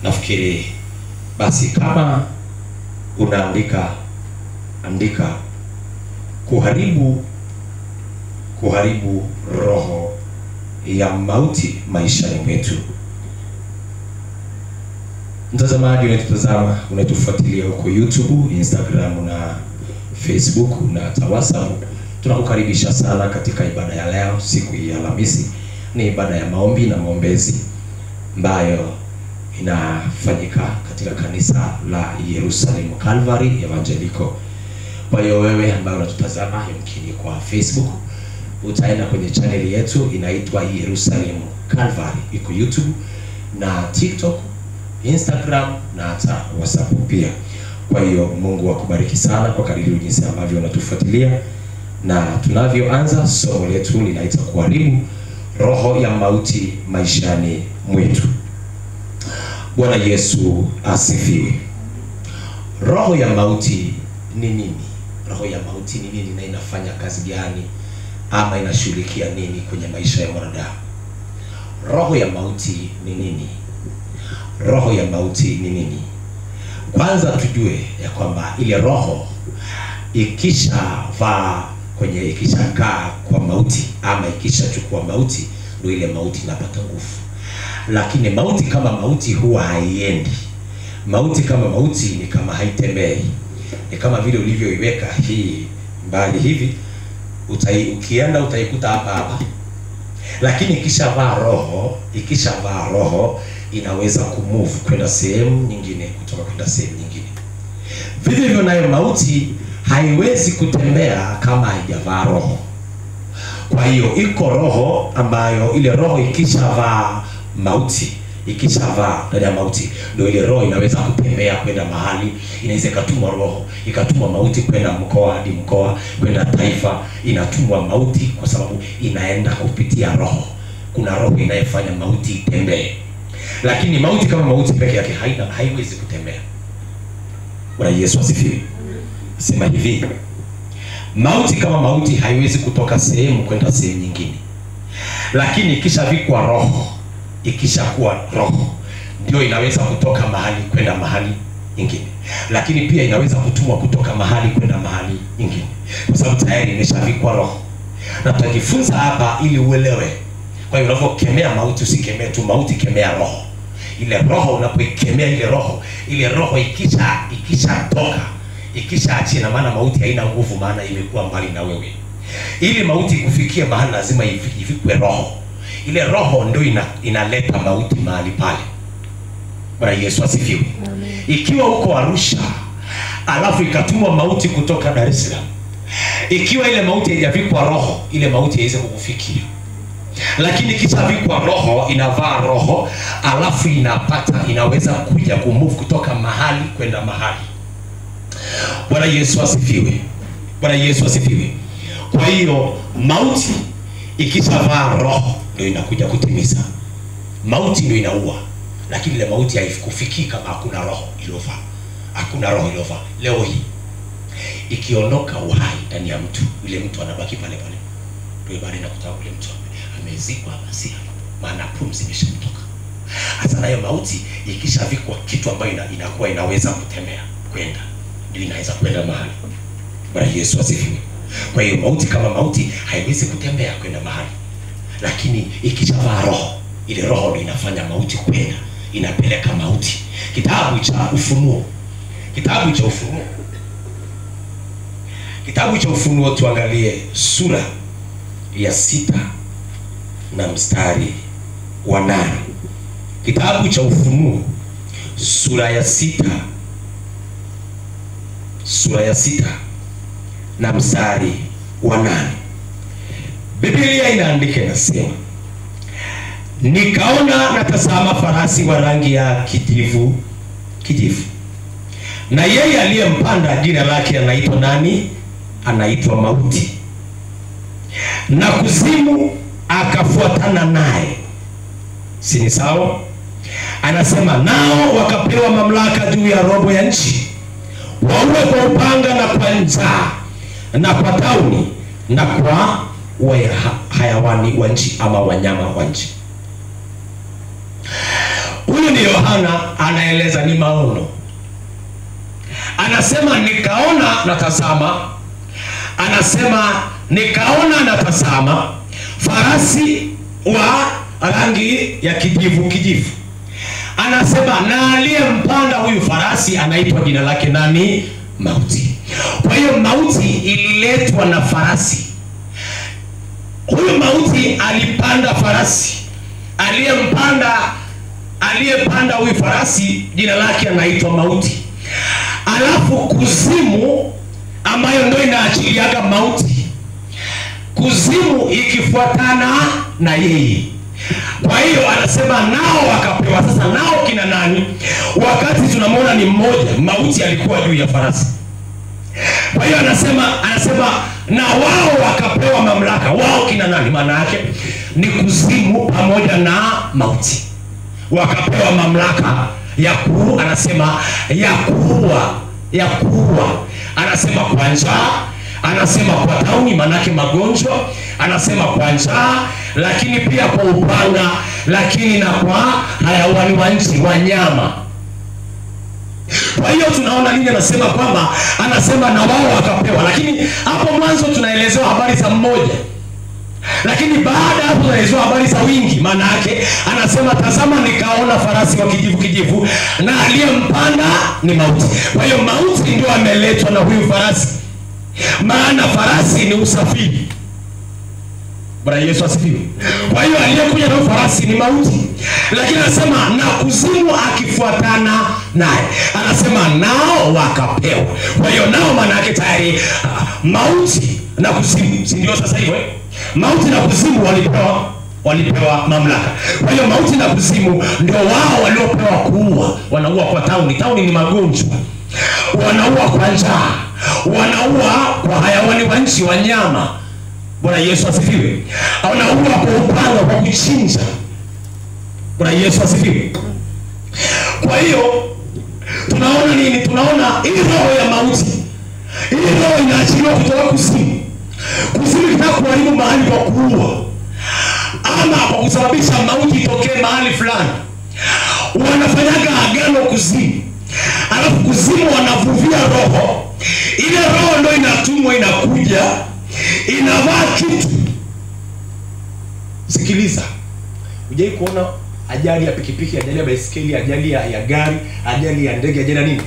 Nafikiri basi kama unaandika, andika kuharibu roho ya mauti maishani mwetu. Mtazamaji unatutazama, unatufuatilia huko YouTube, Instagram na Facebook na hata WhatsApp, tunakukaribisha sana katika ibada ya leo, siku ya Alhamisi. Ni ibada ya maombi na maombezi ambayo inafanyika katika kanisa la Yerusalemu Calvary Evangelical. Kwa hiyo wewe ambaye unatutazama yamkini kwa Facebook, utaenda kwenye channel yetu inaitwa Yerusalemu Calvary, iko YouTube na TikTok, Instagram na hata WhatsApp pia. Kwa hiyo Mungu akubariki sana kwa kadiri jinsi ambavyo unatufuatilia. Na tunavyoanza somo letu linaitwa kuharibu roho ya mauti maishani mwetu. Bwana Yesu asifiwe. Roho ya mauti ni nini? Roho ya mauti ni nini na inafanya kazi gani ama inashughulikia nini kwenye maisha ya mwanadamu? Roho ya mauti ni nini? Roho ya mauti ni nini? Kwanza tujue ya kwamba ile roho ikishavaa kwenye, ikishakaa kwa mauti ama ikishachukua mauti, ndio ile mauti inapata nguvu. Lakini mauti kama mauti huwa haiendi. Mauti kama mauti ni kama haitembei. Ni kama vile ulivyoiweka hii mbali hivi, ukienda utaikuta hapa hapa. Lakini ikishavaa roho inaweza kumove kwenda sehemu nyingine, kutoka kwenda sehemu nyingine. Vivyo hivyo nayo mauti haiwezi kutembea kama haijavaa roho. Kwa hiyo iko roho ambayo ile roho ikishavaa mauti, ikishavaa ndani ya mauti, ndio ile roho inaweza kutembea kwenda mahali. Inaweza ikatumwa roho, ikatumwa mauti kwenda mkoa hadi mkoa, kwenda taifa. Inatumwa mauti kwa sababu inaenda kupitia roho. Kuna roho inayofanya mauti itembee. Lakini mauti kama mauti peke yake haiwezi kutembea. Bwana Yesu asifiwe. Sema hivi, mauti kama mauti haiwezi kutoka sehemu kwenda sehemu nyingine. Lakini ikishavikwa roho, ikishakuwa roho, ndio inaweza kutoka mahali kwenda mahali nyingine. Lakini pia inaweza kutumwa kutoka mahali kwenda mahali nyingine, kwa sababu tayari imeshavikwa roho. Na tutajifunza hapa ili uelewe. Kwa hiyo unapokemea mauti, usikemee tu mauti, kemea roho. Ile roho unapoikemea ile roho ikishatoka, ikishaachia, na maana mauti haina nguvu, maana imekuwa mbali na wewe. Ili mauti kufikia mahali lazima ifikwe roho. Ile roho ndio inaleta mauti mahali pale. Bwana Yesu asifiwe. Ikiwa uko Arusha alafu ikatumwa mauti kutoka Dar es Salaam, ikiwa ile mauti haijavikwa roho, ile mauti haiwezi kukufikia. Lakini ikishavikwa roho, inavaa roho, alafu inapata, inaweza kuja kumove kutoka mahali kwenda mahali. Bwana Yesu asifiwe. Bwana Yesu asifiwe. Kwa hiyo mauti ikishavaa roho ndio inakuja kutimiza. Mauti ndio inaua. Lakini ile mauti haikufikii kama hakuna roho iliyovaa. Hakuna roho iliyovaa. Leo hii ikiondoka uhai ndani ya mtu, yule mtu anabaki pale pale. Ndio baada inakuta yule mtu amezikwa basi, maana pumzi imeshamtoka. Hasa nayo mauti ikishavikwa kitu ambayo inakuwa inaweza kutembea kwenda, ndio inaweza kwenda mahali. Bwana Yesu asifiwe. Kwa hiyo mauti kama mauti haiwezi kutembea kwenda mahali. Lakini ikishavaa roho, ile roho ndio inafanya mauti kwenda, inapeleka mauti. Kitabu cha Ufunuo. Kitabu cha Ufunuo. Kitabu cha Ufunuo tuangalie sura ya 6 na mstari wa 8. Kitabu cha Ufunuo sura ya 6. Sura ya 6 na mstari wa 8. Biblia inaandika inasema, nikaona na tazama farasi wa rangi ya kijivu, na yeye aliyempanda jina lake anaitwa nani? Anaitwa Mauti, na kuzimu akafuatana naye. Si ni sawa? Anasema nao wakapewa mamlaka juu ya robo ya nchi, waue kwa upanga na kwa njaa na kwa tauni na kwa hayawani wa nchi ama wanyama wa nchi. Huyu ni Yohana anaeleza ni maono. Anasema nikaona na tazama. Anasema nikaona na tazama farasi wa rangi ya kijivu kijivu. Anasema na aliyempanda huyu farasi anaitwa jina lake nani? Mauti. Kwa hiyo mauti ililetwa na farasi. Huyu mauti alipanda farasi. Aliyepanda huyu farasi jina lake anaitwa mauti. Alafu kuzimu ambayo ndio inaachiliaga mauti, kuzimu ikifuatana na yeye. Kwa hiyo anasema nao wakapewa. Sasa nao kina nani? Wakati tunamwona ni mmoja, mauti alikuwa juu ya farasi. Kwa hiyo anasema na wao wakapewa mamlaka. Wao kina nani? Maana yake ni kuzimu pamoja na mauti. Wakapewa mamlaka ya kuua, anasema ya kuua. Anasema kwa njaa, anasema kwa tauni, manake magonjwa, anasema kwa njaa, lakini pia kwa upanga, lakini na kwa hayawani wa nchi, wanyama. Kwa hiyo tunaona nini? Anasema kwamba anasema na wao wakapewa. Lakini hapo mwanzo tunaelezewa habari za mmoja, lakini baada hapo tunaelezewa habari za wingi. Maana yake anasema tazama nikaona farasi wa kijivu kijivu na aliyempanda ni mauti. Kwa hiyo mauti ndio ameletwa na huyu farasi. Maana farasi ni usafiri. Bwana Yesu asifiwe. Kwa hiyo aliyekuja na farasi ni mauti. Lakini anasema na kuzimu akifuatana naye. Anasema nao wakapewa. Kwa hiyo nao maana yake tayari mauti na kuzimu, si ndio sasa hivyo? Mauti na kuzimu walipewa mamlaka. Kwa hiyo mauti na kuzimu ndio wao waliopewa kuua. Wanaua kwa tauni. Tauni ni magonjwa. Wanaua kwa njaa. Wanaua kwa hayawani wa nchi, wanyama. Bwana Yesu asifiwe. Wanaua kwa upanga, kwa kuchinja. Bwana Yesu asifiwe. Kwa hiyo tunaona nini? Tunaona hii roho ya mauti. Hii roho inaachiliwa kutoka kuzimu. Kuzimu kitaka kuharibu mahali pa kuua, ama kwa kusababisha mauti itokee mahali fulani. Wanafanyaga agano kuzimu. Alafu kuzimu wanavuvia roho. Ile roho ndio inatumwa, inakuja, inavaa kitu. Sikiliza. Hujai kuona ajali ya pikipiki, ajali ya baisikeli, ajali ya gari, ajali ya ndege, ajali ya nini?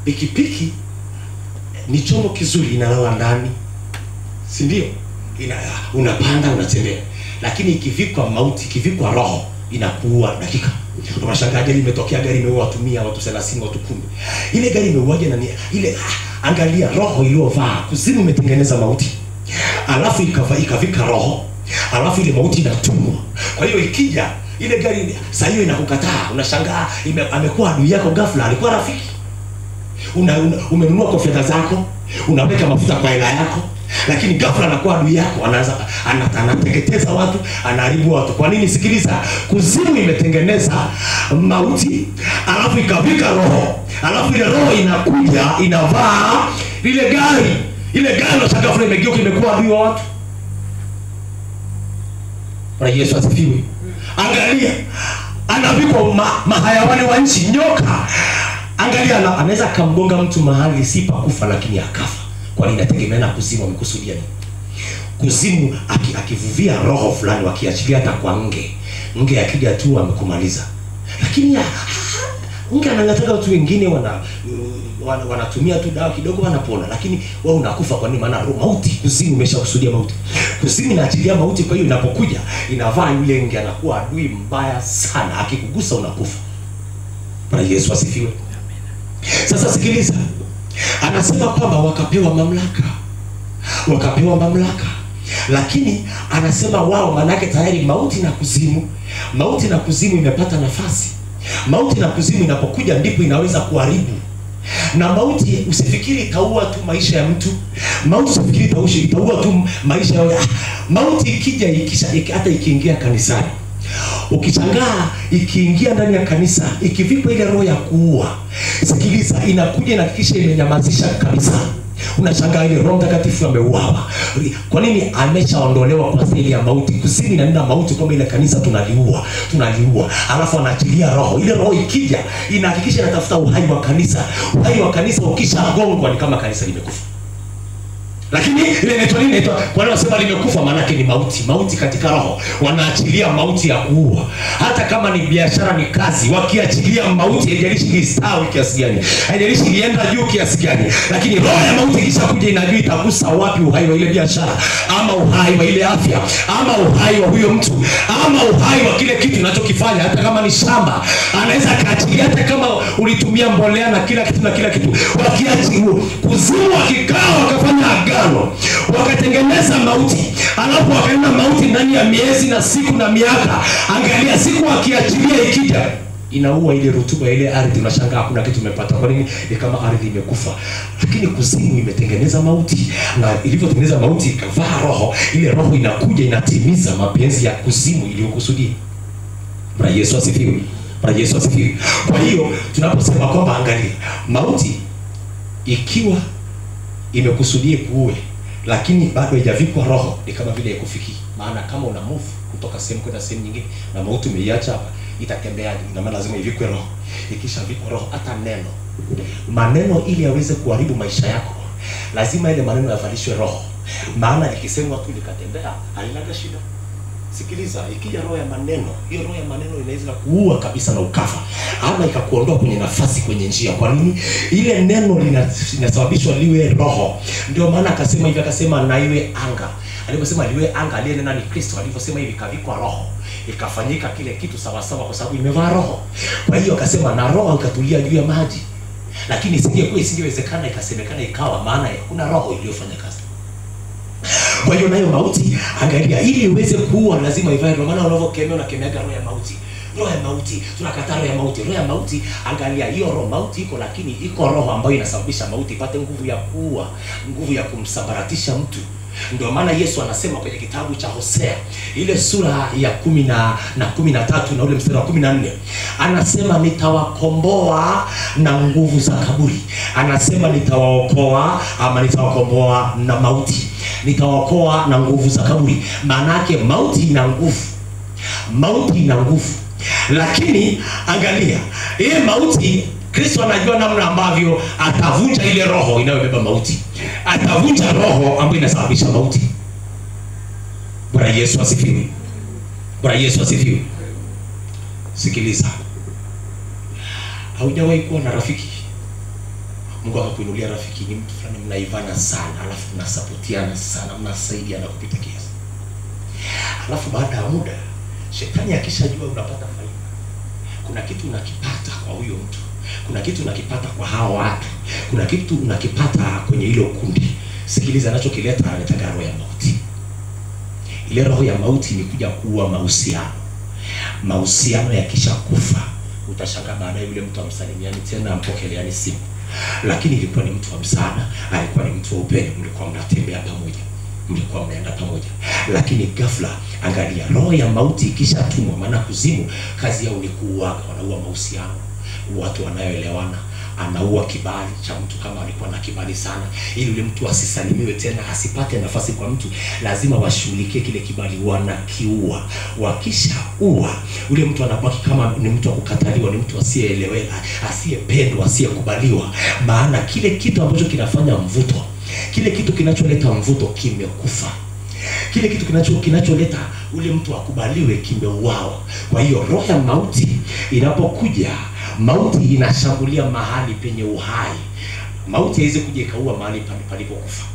Pikipiki ni chombo kizuri, inalala ndani, si ndio? Unapanda, unatembea. Lakini ikivikwa mauti, ikivikwa roho, inakuua dakika. Unashangaa ajali imetokea, gari imeua watu 100, watu 30, watu 10. Ile gari imeuaje na ile? Angalia roho iliyovaa. Kuzimu imetengeneza mauti. Alafu ikavika roho. Alafu ile mauti inatumwa. Kwa hiyo ikija ile gari saa hiyo inakukataa. Unashangaa amekuwa adui yako ghafla, alikuwa rafiki. Umenunua kofia zako, unaweka mafuta kwa hela yako, lakini ghafla anakuwa adui yako, anaanza anateketeza watu, anaharibu watu. Kwa nini? Sikiliza, kuzimu imetengeneza mauti, alafu ikavika roho. Alafu ile roho inakuja, inavaa ile gari. Ile gari na ghafla imegeuka imekuwa adui wa watu. Bwana Yesu asifiwe. Angalia, anavikwa mahayawani wa nchi, nyoka. Angalia, anaweza kumgonga mtu mahali si pa kufa, lakini akafa. Kwa nini? Inategemea na kuzimu amekusudia nini. Kuzimu akivuvia roho fulani, wakiachilia hata kwa nge. Nge akija tu amekumaliza. Lakini nge anangataka watu wengine wanatumia tu dawa kidogo wanapona, lakini wewe unakufa. Kwa nini? Maana mauti, kuzimu imeshakusudia mauti. Kuzimu inaachilia mauti, kwa hiyo inapokuja inavaa yule nge, anakuwa adui mbaya sana, akikugusa unakufa. Bwana Yesu asifiwe. Sasa sikiliza. Anasema kwamba wakapewa mamlaka. Wakapewa mamlaka. Lakini anasema wao, manake tayari mauti na kuzimu, mauti na kuzimu imepata nafasi. Mauti na kuzimu inapokuja ndipo inaweza kuharibu. Na mauti usifikiri itaua tu maisha ya mtu. Mauti usifikiri itaua tu maisha ya mauti. Ikija ikisha hata ikiingia kanisani, ukishangaa ikiingia ndani ya kanisa, ikivikwa ile roho ya kuua, sikiliza, inakuja inahakikisha imenyamazisha kabisa. Unashangaa ile Roho Mtakatifu ameuawa. Kwa nini? Ameshaondolewa kwa seli ya mauti. Kusini inanena mauti kwamba ile kanisa tunaliua, tunaliua. Alafu anaachilia roho. Ile roho ikija inahakikisha inatafuta uhai wa kanisa. Uhai wa kanisa ukishagongwa ni kama kanisa limekufa. Lakini ile inaitwa nini? Inaitwa, kwa nini wanasema limekufa? Maana yake ni mauti, mauti katika roho. Wanaachilia mauti ya kuua. Hata kama ni biashara, ni kazi, wakiachilia mauti, haijalishi ilistawi kiasi gani, haijalishi ilienda juu kiasi gani, lakini roho ya mauti ikishakuja inajua itagusa wapi uhai wa ile biashara, ama uhai wa ile afya, ama uhai wa huyo mtu, ama uhai wa kile kitu unachokifanya. Hata kama ni shamba, anaweza kaachilia, hata kama ulitumia mbolea na kila kitu na kila kitu. Wakiachilia kuzimu, wakikaa wakafanya agano, wakatengeneza mauti, alafu wakaenda mauti ndani ya miezi na siku na miaka. Angalia siku wakiachilia ikija inaua ile rutuba ile ardhi, unashangaa hakuna kitu umepata. Kwa nini? Ni kama ardhi imekufa. Lakini kuzimu imetengeneza mauti, na ilivyotengeneza mauti ikavaa roho. Ile roho inakuja inatimiza mapenzi ya kuzimu iliyokusudia. Bwana Yesu asifiwe. Bwana Yesu asifiwe. Kwa hiyo tunaposema kwamba angalia, mauti ikiwa imekusudia kuue lakini bado haijavikwa roho, ni kama vile haikufikii. Maana kama una move kutoka sehemu kwenda sehemu nyingine na mauti umeiacha hapa, itatembeaje? Na maana lazima ivikwe roho. Ikishavikwa roho, hata neno, maneno ili yaweze kuharibu maisha yako, lazima ile maneno yavalishwe roho. Maana likisemwa tu likatembea, halinaga shida. Sikiliza, ikija roho ya maneno, hiyo roho ya maneno inaweza kuua kabisa na ukafa, ama ikakuondoa kwenye nafasi, kwenye njia. Kwa nini? Ile neno linasababishwa liwe roho. Ndio maana akasema hivi, akasema na iwe anga. Aliposema liwe anga, aliyenena ni Kristo. Aliposema hivi ikavikwa roho, ikafanyika kile kitu sawa sawa, kwa sababu imevaa roho. Kwa hiyo akasema na roho ikatulia juu ya maji. Lakini isingekuwa, isingewezekana ikasemekana ikawa, maana hakuna roho iliyofanya kazi. Kwa hiyo nayo mauti, angalia, ili iweze kuua lazima ivae roho. Maana unavyokemea unakemeaga roho ya mauti. Roho ya mauti, tunakataa roho ya mauti. Roho ya mauti, angalia hiyo roho mauti iko, lakini iko roho ambayo inasababisha mauti ipate nguvu ya kuua, nguvu ya kumsambaratisha mtu. Ndio maana Yesu anasema kwenye kitabu cha Hosea ile sura ya 13 na ule mstari wa 14, anasema nitawakomboa na nguvu za kaburi. Anasema nitawaokoa, ama nitawakomboa na mauti. Nitawaokoa na nguvu za kaburi. Maana yake mauti ina nguvu. Mauti ina nguvu. Lakini angalia, hii mauti Kristo anajua namna ambavyo atavunja ile roho inayobeba mauti. Atavunja roho ambayo inasababisha mauti. Bwana Yesu asifiwe. Bwana Yesu asifiwe. Sikiliza. Haujawahi kuwa na rafiki? Mungu akakuinulia rafiki, ni mtu fulani mnaivana sana, alafu mnasapotiana sana, mnasaidiana kupita kiasi. Alafu baada ya muda, shetani akishajua unapata faida. Kuna kitu unakipata kwa huyo mtu. Kuna kitu unakipata kwa hao watu. Kuna kitu unakipata kwenye hilo kundi. Sikiliza, anachokileta anataka roho ya mauti. Ile roho ya mauti ni kuja kuua mahusiano. Mahusiano yakishakufa, utashangaa baadaye yule mtu amsalimiani tena, ampokeleani simu. Lakini ilikuwa ni mtu wa msaada, alikuwa ni mtu wa upendo, mlikuwa mnatembea pamoja, mlikuwa mnaenda pamoja. Lakini ghafla, angalia, roho ya mauti ikishatumwa, maana kuzimu kazi yao ni kuua, wanaua mahusiano, watu wanaoelewana. Anaua kibali cha mtu kama alikuwa na kibali sana, ili yule mtu asisalimiwe tena, asipate nafasi kwa mtu. Lazima washughulikie kile kibali, wanakiua. Wakishaua, yule mtu anabaki kama ni mtu wa kukataliwa, ni mtu asiyeeleweka, asiyependwa, asiyekubaliwa. Maana kile kitu ambacho kinafanya mvuto, kile kitu kinacholeta mvuto kimekufa. Kile kitu kinacholeta ule mtu akubaliwe kimeuawa. Kwa hiyo roho ya mauti inapokuja, mauti inashambulia mahali penye uhai. Mauti haiwezi kuja ikaua mahali palipokufa.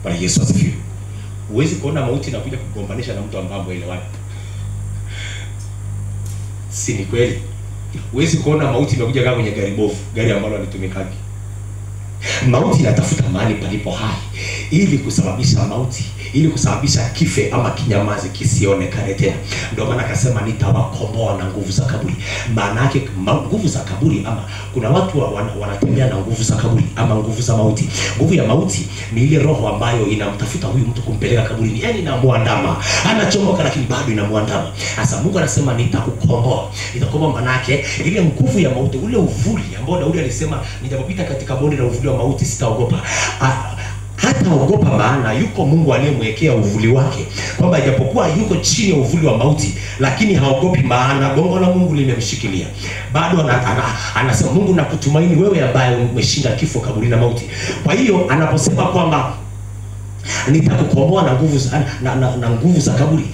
Bwana Yesu asifiwe. Huwezi kuona mauti inakuja kugombanisha na mtu ambaye haelewani. Si ni kweli? Huwezi kuona mauti imekuja kama kwenye gari bovu, gari ambalo halitumikagi. Mauti inatafuta mahali palipo hai ili kusababisha mauti, ili kusababisha kife ama kinyamaze kisionekane tena. Ndio maana akasema nitawakomboa na nguvu za kaburi. Maana yake nguvu za kaburi, ama kuna watu wanatembea na nguvu za kaburi ama nguvu za mauti. Nguvu ya mauti ni ile roho ambayo inamtafuta huyu mtu kumpeleka kaburini, yani inamuandama, anachomoka lakini bado inamuandama. Sasa Mungu anasema nitakukomboa. Nitakukomboa, maana yake ile nguvu ya mauti, ule uvuli ambao Daudi alisema nitapopita katika bonde la uvuli wa mauti sitaogopa. Hataogopa maana yuko Mungu aliyemwekea uvuli wake, kwamba ijapokuwa yuko chini ya uvuli wa mauti, lakini haogopi maana gongo la Mungu limemshikilia. Bado anasema Mungu nakutumaini wewe ambaye umeshinda kifo, kaburi na mauti. Kwa hiyo anaposema kwamba nitakukomboa na nguvu za, na nguvu za kaburi,